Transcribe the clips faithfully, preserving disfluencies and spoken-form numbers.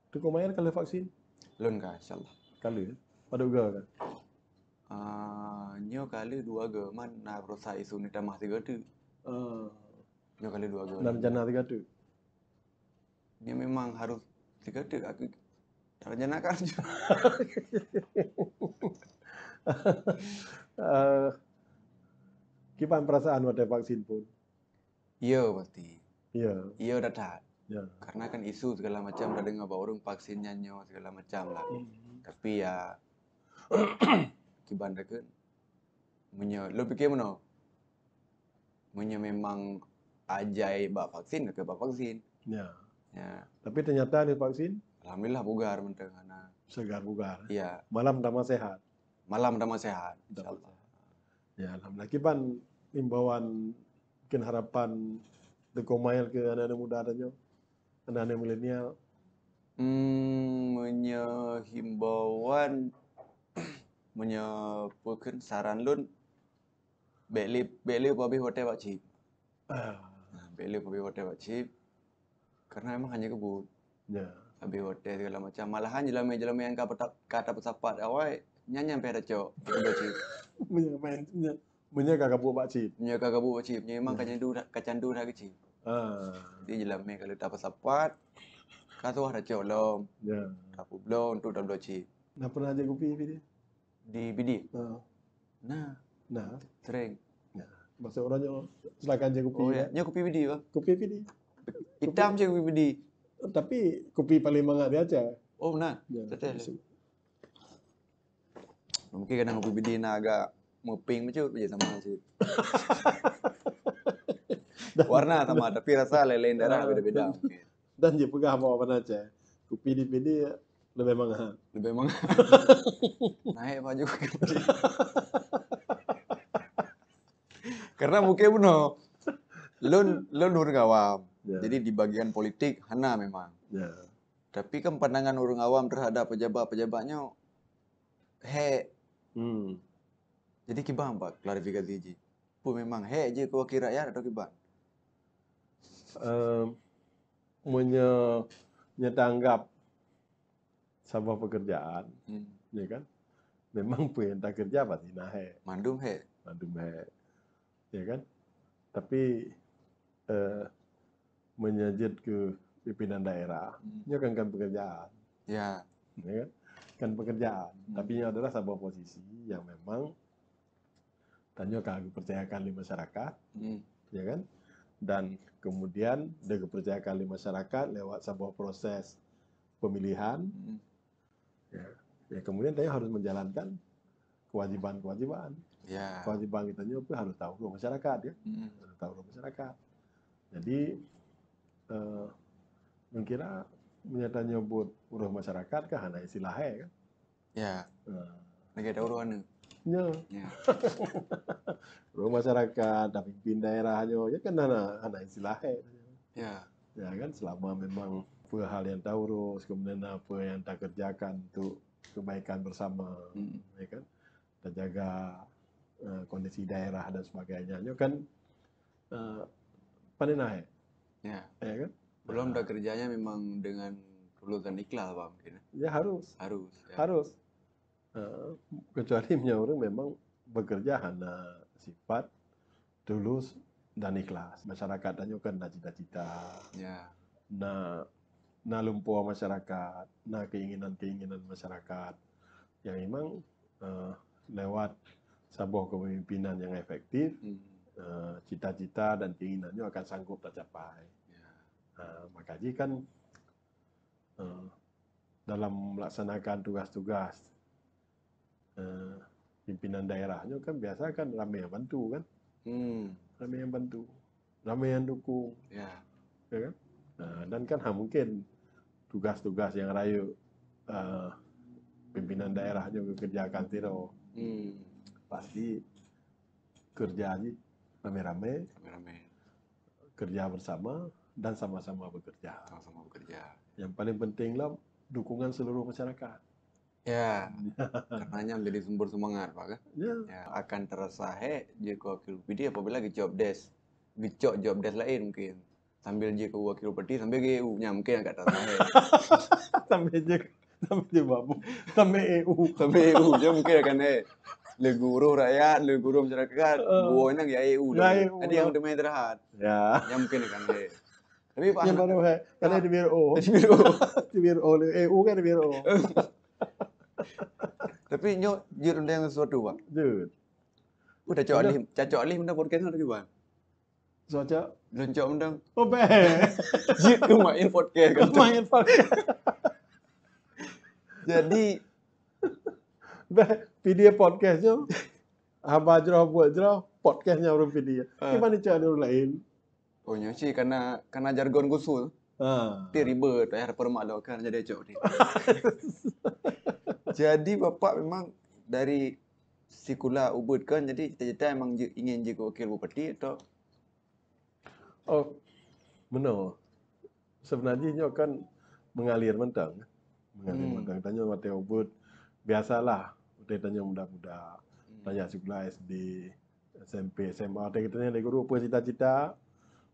Teungku Mael ka lheueh vaksin? Lôn ka, insyaAllah. Ka lheueh? Padub goe ka? Ah, nyoe ka lheueh dua goe, man na berusaha isu ni tamah tiga teuk. Ah, Nyoe ka lheueh dua goe. Dan rencana tiga teuk? Nyoe memang harus tiga teuk aku. Rencana kan. Eh, kiban perasaan watèe vaksin phôn? Ya, pasti. Ya, Ya, dah that. ya. Karena kan isu segala macam dah dengar bak ureueng vaksin nyan nyoe segala macam lah. Hmm. Tapi ya kiban dah kan. Meunyoe lôn pikir meunoe. Meunyoe memang ajai bak vaksin, ke bak vaksin. Ya. Ya, Tapi ternyata ni vaksin alhamdulillah bugar mantong hana. Segar bugar. Ya, Malam tambah sehat. Malam tambah sehat, Tambah insyaallah. Ya, alhamdulillah. Kiban imbauan, mungkin harapan Teungku Mael keu aneuk-aneuk muda tanyoe, aneuk-aneuk milenial? Hmm, meunyoe himbauan, meunyoe peue kheun saran lôn, bèk lé, bèk lé peuhabéh watèe bak chip. Ah, Nah, bèk lé peuhabéh watèe bak chip. Karena memang hana keubuet. ya. Habéh watèe segala macam. Malahan jeulamé-jeulamé nyang ka peuta-, ka tapeusapat awai, nyan nyang payah tacok tabloe chip. Meunyoe main, meunyoe, meunyoe ka kabuet bak chip. Meunyoe ka kabuet bak chip, nyoe memang ka Ya. candu, ka candu that keu chip. Ah, Jadi jeulamé ka lheueh tapeusapat, ka suah tacok lom. ya. Tapeubloe untuk tabloe chip. Dah pernah jép kupi, Fidi? Di Pidie? Ah, Nah, nah. Sering. Maksud orang nyoe, silakan jép kupi. Oh ya, Ya. nyoe kupi Pidie, bah. Kupi Fidi. Hitam je kupi Pidie. Tapi kupi paling mangat di Aceh. Oh, nah. Ya. Betul. Mungkin kadang kupi Pidie na agak meuping bacut je sama cit. Warna sama, tapi rasa lain-lain daerah Ah, beda-beda dan, mungkin. Dan jipeugah bak Banda Aceh, kupi di Pidie lebih mangat. Lebih mangat. Naik baju kupi. Karena mungkin bunoe lôn, lôn ureueng awam. Ya. Jadi di bagian politik hana memang. Ya. Tapi kan pandangan ureueng awam terhadap pejabat-pejabat nyoe hek. Hmm. Jadi kiban bak klarifikasi jih. Peue memang hek jih keu wakil rakyat atau kiban? Em, meunyoe nyetanggap saboh pekerjaan, Hmm. ya kan? Memang peue nyang takeureuja pasti na hek, Mandum hek. mandum hek, ya kan? Tapi eh, meunyoe jeuet keu pimpinan daerah, Hmm. nyoe kan, kan pekerjaan, Ya. ya kan? Kan pekerjaan, Hmm. tapi nyoe adalah saboh posisi yang memang tanyoe ka geupercayakan lé masyarakat, Hmm. ya kan? Dan kemudian dia geupercayakan lé masyarakat lewat saboh proses pemilihan, Hmm. ya. Ya, kemudian tanyoe harus menjalankan kewajiban-kewajiban. Ya. Kewajiban geutanyoe pun harus tahu ke masyarakat, ya. Hmm. Harus tahu ke masyarakat. Jadi eh, mungkin meunyoe tanyoe buet ureueng masyarakat kan hana istilah hek kan. Ya. Eh, Lagi ada ureueng. Ya. Ya. Ureueng masyarakat, tapi pimpinan daerah nyoe, ya kan hana, hana istilah hek. Ya. Ya kan, selama memang peue hal yang taurus, kemudian apa yang takerjakan untuk kebaikan bersama, Hmm. ya kan, tajaga eh, kondisi daerah dan sebagainya. Nyoe kan eh, panen naik, Ya. ya kan? Belum Nah, takeureuja nyan memang dengan tulus dan ikhlas, Pak, mungkin. Ya harus, Harus. Ya. Harus. Eh, kecuali meunyoe ureueng memang bekerja hana sifat tulus dan ikhlas. Masyarakat tanyoe kan na cita-cita, Ya. na, na lumpoe masyarakat, na keinginan-keinginan masyarakat yang memang eh, lewat saboh kepemimpinan yang efektif, Hmm. eh, cita-cita dan keinginan nyoe akan sanggup tercapai. Ya. Eh, maka jih kan eh, dalam melaksanakan tugas-tugas eh, pimpinan daerah nyoe kan biasa kan ramai yang bantu kan, Hmm. ramai yang bantu, ramai yang dukung, Ya. ya kan? Nah, dan kan ha mungkin tugas-tugas yang rayeuk eh, pimpinan daerah nyoe geukerjakan sidroe. Hmm. Pasti kerja jih ramai-ramai, Ramai-ramai. Kerja bersama dan sama-sama bekerja. Sama-sama bekerja. Yang paling penting lah dukungan seluruh masyarakat. Ya. Karena nyan menjadi sumber semangat, Pak, kan? Ya. Ya, akan terasa hek jeuet keu wakil bupati apabila geucok job desk. Geucok job desk lain mungkin. Sambil jeuet keu wakil bupati, sambil geu nyan mungkin agak terasa hek. Sampai je, sampai je babu, sampai E U. Sampai E U je mungkin akan, eh, le guru rakyat, le guru masyarakat, guru nang ya E U. Ya, E U. Ada yang teman istirahat. Ya. Yang mungkin akan, eh. Tapi Pak, yang baru, eh, kan ada biro. Ada biro. Ada biro, E U kan ada biro. Tapi nyoe jeuet undang sesuatu, Pak. Jeuet. Udah cocok alih, cocok alih benda podcast lagi, Bang. Soca? Belum cok mendang. Oh, beh. Jeuet keu main podcast kan. Main podcast. Jadi, beh, video podcast nyoe. Haba jroh buet jroh, podcast nyoe ureueng video. Ah. Kiban cok ureueng lain. Oh, nyoe sih karena, karena jargon khusus. Ah. Ti ribet, payah permaklumkan jadi cok ni. Jadi, Bapak memang dari sikula ubit kan, jadi cita-cita memang je, ingin jadi wakil bupati atau Oh, meunoe. Sebenarnya nyoe kan mengalir mantong. Mengalir mantong. Tanyoe watèe ubit, biasalah. Watèe tanyoe muda-muda. Tanyoe sikula S D, S M P, S M A. Watèe geutanyoe lé guru, peue cita-cita?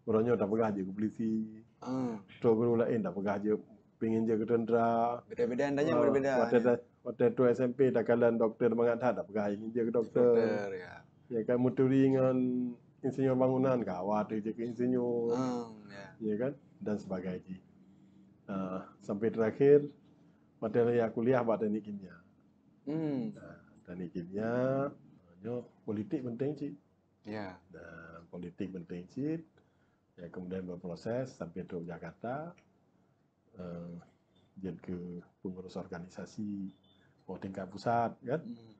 Uroe nyoe tapeugah jeuet keu polisi. Ah. Trok guru laén tapeugah jeuet pingin jeuet keu tentera. Beda-beda, tanyoe beda-beda. Watèe ta-, watèe trok S M P takalon doktor mangat that, tapeugah ingin jeuet keu doktor. Doktor, ya. Ya kan, meuturi ngon insinyur bangunan, kawa teuh jeuet keu insinyur. Hmm, ya. Ya kan? Dan sebagainya. Ah, sampai terakhir, watèe lheuh kuliah bak teknik kimia. Hmm. Ah, teknik kimia, nyoe politik penting cit. Ya. Dan politik penting cit. Ya, kemudian berproses sampai trok Jakarta. Eh, jeuet keu pengurus organisasi, oh, tingkat pusat, kan? Hmm.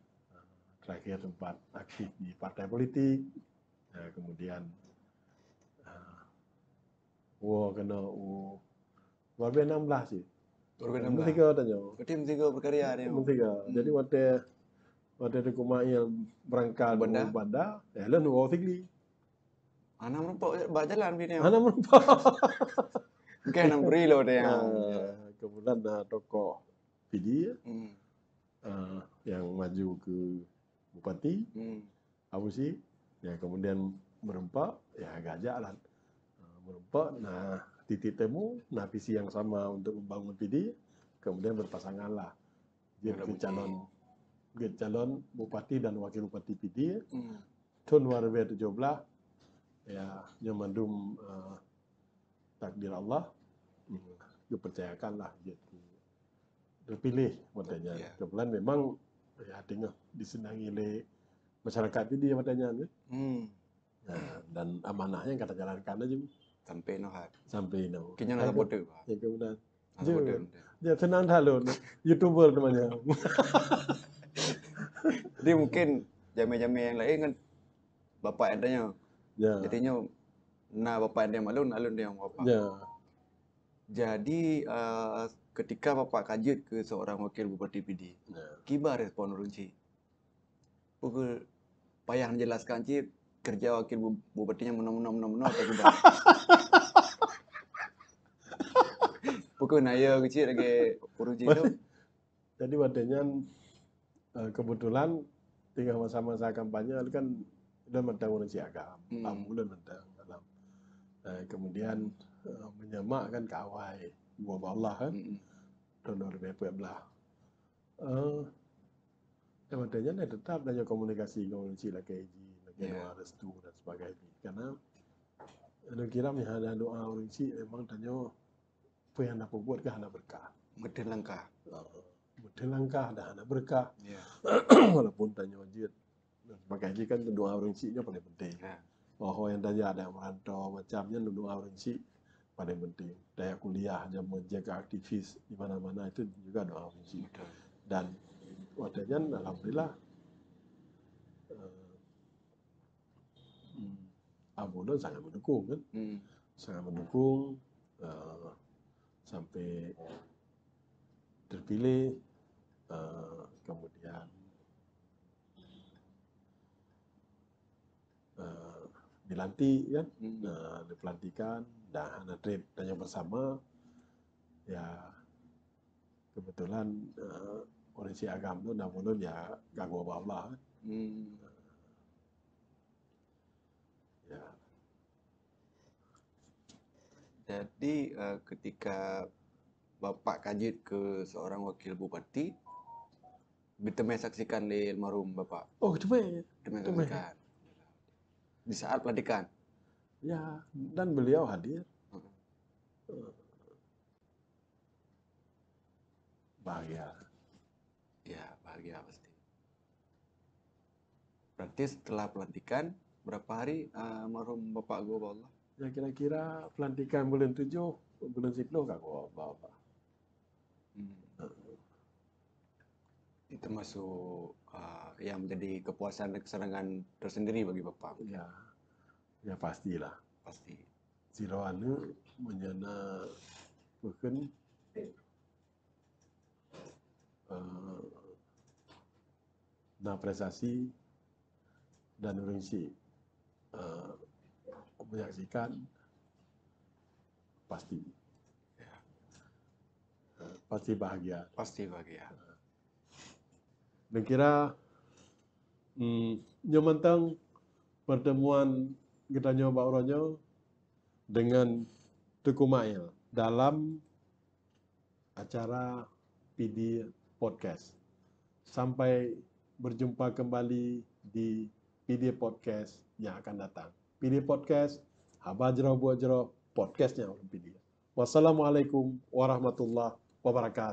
Terakhir sempat aktif di partai politik. Ya, kemudian, eh, woe keunoe u dua ribu enam belas cit. Dua ribu enam belas. Meusigoe tanyoe. Berarti meusigoe berkarya dia. Meusigoe. Hmm. Jadi, watèe, watèe Teungku Mail berangkat u Banda, ya, lôn u Sigli. Hana meureumpok bak jalan pih nyoe. Hana meureumpok. Bukan hana meuri lôn nyoe. Nah, kebetulan na tokoh Pidie, hmm, eh, yang maju ke bupati, hmm, Abusyik, ya, kemudian meureumpok, ya, geuajak lah. Eh, meureumpok, na titik temu, na visi yang sama untuk membangun Pidie, kemudian berpasangan lah. Jeuet keu calon, jeuet calon bupati dan wakil bupati Pidie. Hmm. Thôn dua ribu tujuh belas, ya, nyoe mandum, eh, takdir Allah, hmm, geupercayakan lah jeuet keu, geupiléh watèe nyan. Ya. Kebetulan memang, ya, teungoh disenangi lé masyarakat Pidie watèe nyan, kan? Hmm. Nah, dan amanah nyan ka tajalankan laju. Sampai noh hat. Sampai noh. Keu nyan na supporter, Pak. Ya, kemudian. Na supporter. Ya, senang that lôn. YouTuber namanya. Jadi mungkin jamé-jamé nyang laén kan bapak nyang tanyong. Ya. Jadi nyoe na bapak nyang tanyong mak lôn, na lôn tanyong bapak. Ya. Jadi, eh, ketika bapak ka jeuet keu seorang wakil bupati Pidie, ya, kiban respon ureueng chik? Peue keuh payah neujelaskan cit, keureuja wakil bu-, bupati nyan meunoe, meunoe, meunoe, meunoe, atau kiban? Peue keuh na yo keuh cit lagèe ureueng chik tu? Jadi watèe nyan, eh, kebetulan teungoh masa-masa kampanye kan, ulôn mantong ureueng chik agam, hmm, lam ulôn mantong dalam. Eh, kemudian, eh, meunyoe mak kan ka awai, geuwoe bak Allah kan, hmm, tahun dua ribu empat belas. Eh, dan watèe nyan, eh, tetap tanyoe komunikasi ngon ureueng chik lakèe jih, lakèe, ya, doa restu dan sebagainya. Karena, eh, lôn kira meuhana doa ureueng chik, memang tanyoe peue nyang na peubuet ka hana beureukat. Meuteun langkah. Ah, meuteun langkah dan hana beureukat. Ya. Walaupun tanyoe jeuet Dan sebagai jih kan doa ureueng chik nyoe paling penting. Ya. Ho-ho nyang tajak, tajak merantau macam nyan, doa ureueng chik paling penting. Tajak kuliah, jameun jaga aktivis di mana-mana, itu juga doa ureueng chik. Betul. Dan watèe nyan alhamdulillah, eh, hmm, Abu Don sangat mendukung kan. Hmm. Sangat mendukung, eh, sampai terpilih, eh, kemudian, eh, dilantik kan. Hmm. Nah, dipelantikan, dah hana trép tanyoe bersama. Ya, kebetulan, eh, ureueng chik agam tu, nama ulôn ya, ganggu Allah kan. Hmm. Ya. Jadi, eh, ketika Bapak ka jeuet keu seorang wakil bupati, diteumé saksikan lé almarhum Bapak. Oh, teumé. Teumé Teumé. Saksikan. Di saat pelantikan. Ya, dan beliau hadir. Mm-mm. Bahagia. Ya, bahagia pasti. Berarti setelah pelantikan, berapa hari, eh, almarhum Bapak geuwoe bak Allah? Ya, kira-kira pelantikan bulan tujuh, bulan sepuluh ka geuwoe bak Allah. Hmm. Itu termasuk, eh, yang menjadi kepuasan dan kesenangan tersendiri bagi Bapak. Ya, ya pastilah. Pasti. Sidroe aneuk meunyoe na peukheun, eh, na prestasi dan ureueng chik, eh, menyaksikan, pasti. Ya, Pasti bahagia. pasti bahagia. Dan kira, hmm, nyoe mantong pertemuan geutanyoe bak uroe nyoe dengan Teungku Mail dalam acara P D Podcast. Sampai berjumpa kembali di P D Podcast yang akan datang. P D Podcast, haba jroh buet jroh, podcast nyang ureueng P D. Wassalamualaikum warahmatullahi wabarakatuh.